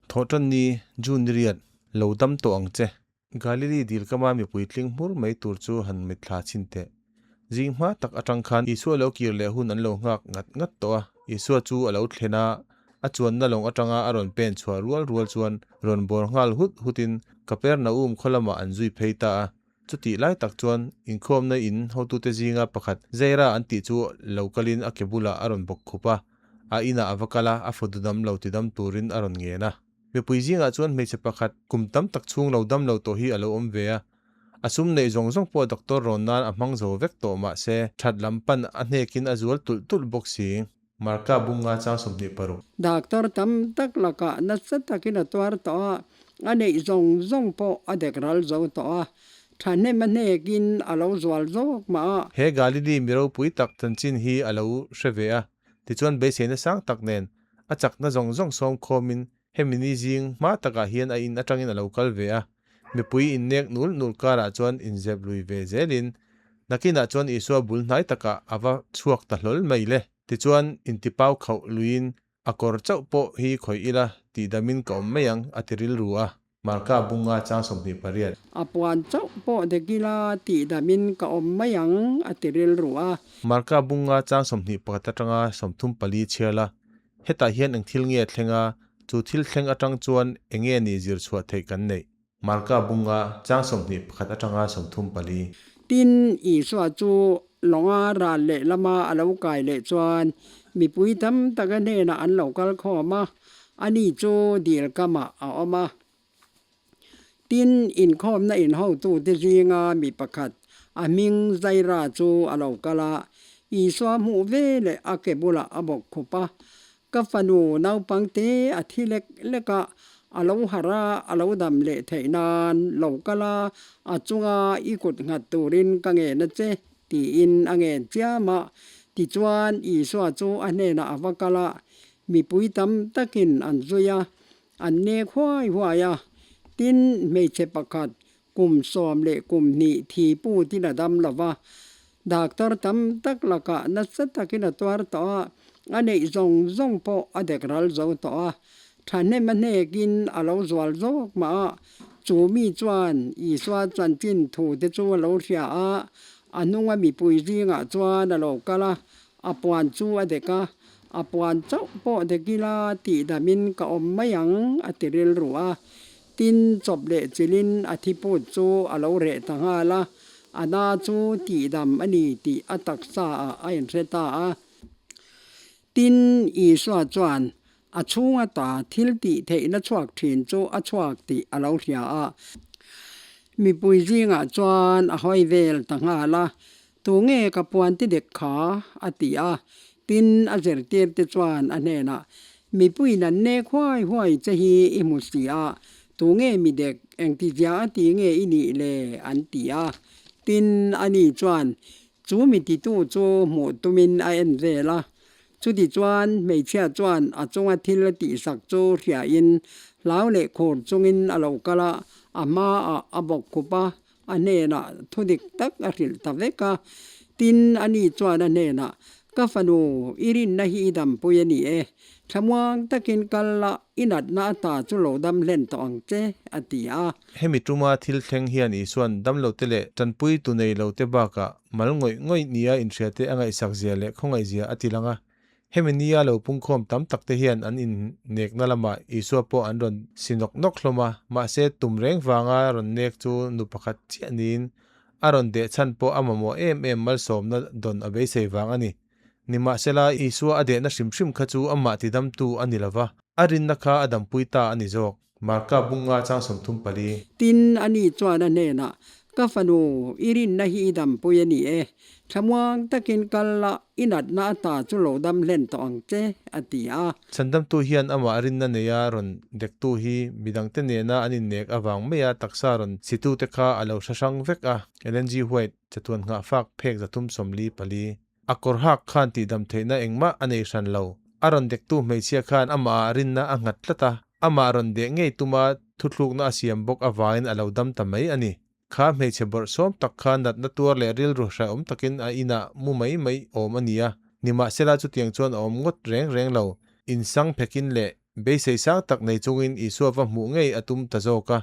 Thawhtanni, June ni riat, lo dam tawh ang che. Galili dil kama mipui tling hmur mai tur chu han mitthla chhin teh. Zing hma tak atang khan Isua lo kir leh hun an lo nghak ngat ngat tawh a. Isua chu a lo thlen a, a chuanna lawng atanga a rawn pen chhuah rual rual chuan rawn bawr nghal hut hutin Kapernaum khaw lamah an zui phei ta a. Chutih lai tak chuan inkhawmna in hotute zinga pakhat Zaira an tih chu lo kalin a ke bulah a rawn bawk khup a, a inah a va kal a, a fawdu dam lo tidam turin a rawn ngen a. Mipui zingah chuan hmeichhe pakhat kum tam tak chhung lo dam lo tawh hi a lo awm ve a, a sum neih zawng zawng pawh doctor rawn nan a hmang zo vek tawh mahse that lam pan a hnekin a zual tulh tulh bawk si. Marka bunga chang 26. Doctor tam tak lakah nasa takin a tuar tawh a, a neih zawng zawng pawh a dek ral zo tawh a, thahnem a hnekin a lo zual zawk mah a. He Galili mi ropui tak chanchin hi a lo hre ve a, tichuan beiseina sang tak nen a chakna zawng zawng sawm khawmin hemi ni zing hma takah hian a in atangin a lo kal ve a, mipui innek nul nul karah chuan inzep lui ve zelin nakinah chuan Isua bul hnai takah a va chhuak ta hlawl mai le. Tichuan intipau khauh luiin a kawr chauh pawh hi khawih ila tihdamin ka awm mai ang a ti rilru a. Marka bunga chang 28. A puan chauh pawh dek ila tihdamin ka awm mai ang a ti rilru a. Marka bunga chang 21 atanga 34 chhiar la, hetah hian eng thil nge a thleng a, chu thil thleng atang chuan eng nge ni zir chhuah theih kan neih? Marka bunga chang 21 atanga 34. Tin, Isua chu lawnga ral lehlama a lo kai leh chuan mipui tam taka hnenah an lo kal khawm a. Ani chu dil kamah a awm a. Tin, inkhawmna inhotute zinga mi pakhat, a hming Zaira chu a lo kal a. Isua hmuh ve leh a ke bulah a bawk khup a. Ka fanu naupangte a thi lek lek a, a lo harh a, a lo dam leh theih nan lo kal a, a chunga i kut nghat turin ka ngen a che, tiin a ngen chiam a. Tichuan, Isua chu a hnenah a va kal a, Mipui tam takin an zui a, an nek huai huai a. Tin, hmeichhe pakhat kum 12 thi putin a dam lo va, doctor tam tak lakah nasa takin a tuar tawh a, a neih zawng zawng pawh a dek ral zo tawh a. Thahnem a hnekin a lo zual zawk mah a, chu mi chuan Isua chanchin thute chu a lo hria a, a hnunga mipui zingah chuan a lo kal a, A puan chu a dek a, a puan chauh pawh dek ila tih damin ka awm mai ang a ti rilru a. Tin, chawp leh chilhin a thiput chu a lo reh ta nghal a, a na chu tihdam a ni tih a taksa ah a inhre ta a. Tin, Isua chuan a chhung ata thil tih theihna chhuak thin chu a chhuak tih a lo hria a. Mipui zingah chuan a hawi vel ta nghal a, Tunge ka puan ti dek kha? a ti a. Tin, a zirtirte chuan a hnenah, Mipuiin an nek huai huai che hi i hmu si a, tunge mi dek, engtizia a ti nge i nih le? an ti a. Tin, ani chuan chu mi titu chu hmuh tumin a en vel a. Chutichuan, hmeichhia chuan a chunga thil a tihsak chu hriain hlau leh khur chungin a lo kal a, a hmaah a bawk khup a, A hnenah thu dik tak a hrilh ta vek a. Tin, ani chuan a hnenah, Ka fanu, i rinna hi i dampui a ni e. Thlamuang takin kal la, i natna ata chu lo dam hlen tawh ang che, a ti a. Hemi tuma thil thleng hian Isua'n damlote leh tanpui tu nei lote bakah mal ngawih ngawih nia inhriate a ngaihsakzia leh khawngaihzia a ti lang a. Hemi nia lo pungkhawm tam takte hian an innekna lamah Isua pawh an rawn si nawk nawk hlawm a, mahse tum reng vanga rawn nek chu nu pakhat chiah niin a rawn deh chhan pawh a mamawh em em malsawmna dawn a beisei vang a ni. Nimahsela, Isua a dehna hrim hrim kha chu amah tidamtu a ni lova, a rinna kha a dampui ta a ni zawk. Marka bunga chang 34. Tin, ani chuan a hnenah, Ka fanu, i rinna hi i dampui a ni e. Thlamuang takin kal la, i natna ata chu lo dam hlen tawh ang che, a ti a. Chhandamtu hian amah rinna neia rawn dektu hi midangte nena an innek avang maia taksa rawn situte kha a lo hre hrang vek a. Ellen G. White, Chatuan nghahfak phek 344. A kawr hak khan tihdam theihna engmah a nei hran lo. A rawn dektu hmeichhia khan amahah rinna a nghat tlat a, amah rawn deh ngei tuma thuthlukna a siam bawk avangin a lo dam ta mai a ni. Kha hmeichhe bawrhsawm tak kha natna tuar leh rilru hrehawm takin a inah mu mai mai awm a ni a, nimahsela chutiang chuan a awm ngawt reng reng lo. Insang phekin leh. Beisei sang tak nei chungin Isua va hmuh ngei a tum ta zawk a.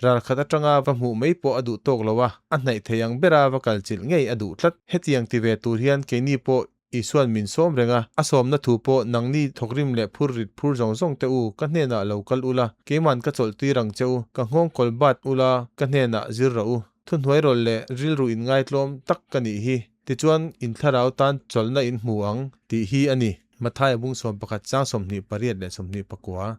Ral khat atanga va hmuh mai pawh a duh tawk lo a, a hnaih thei ang bera va kal chilh ngei a duh tlat. Hetiang ti ve tur hian keini pawh Isua'n min sawm reng a, a sawmna thu pawh nangni thawkrim leh phur rit phur zawng zawng te u, ka hnenah lo kal ula, keiman ka chawlh tir ang che u, ka nghawng kawl bat ula, ka hnenah zir rawh u. Thuhnuairawlh leh rilru inngaitlawm tak ka nih hi, tichuan in thlarau tan chawlhna in hmu ang, tih hi a ni. Mathaia bung 11 chang 28 leh 29.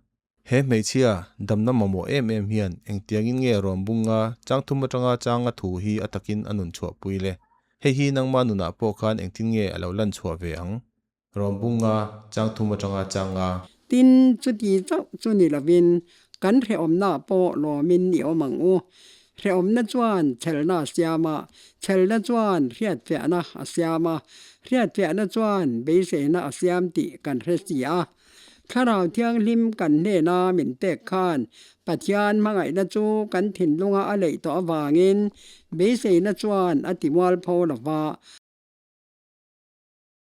He hmeichhia damna mamawh em em hian engtiangin nge rawn bunga chang thum atanga changa thu hi a takin a nun chhuahpui le? Hei hi nangma nunah pawh khan engtin nge a lo lan chhuah ve ang? Rawn bunga chang thum atanga changa. Tin, chuti chauh chu ni lovin kan hrehawmna pawh lawmin i awm ang u. Hrehawmna chuan chhelna a siam a, chhelna chuan hriatfiahna a siam a, hriatfiahna chuan beiseina a siam tih kan hre si a. Thlarau Thianghlim kan hnena min pek khan Pathian hmangaihna chu kan thinlunga a leih tawh avangin beiseina chuan a ti mualpho lo va.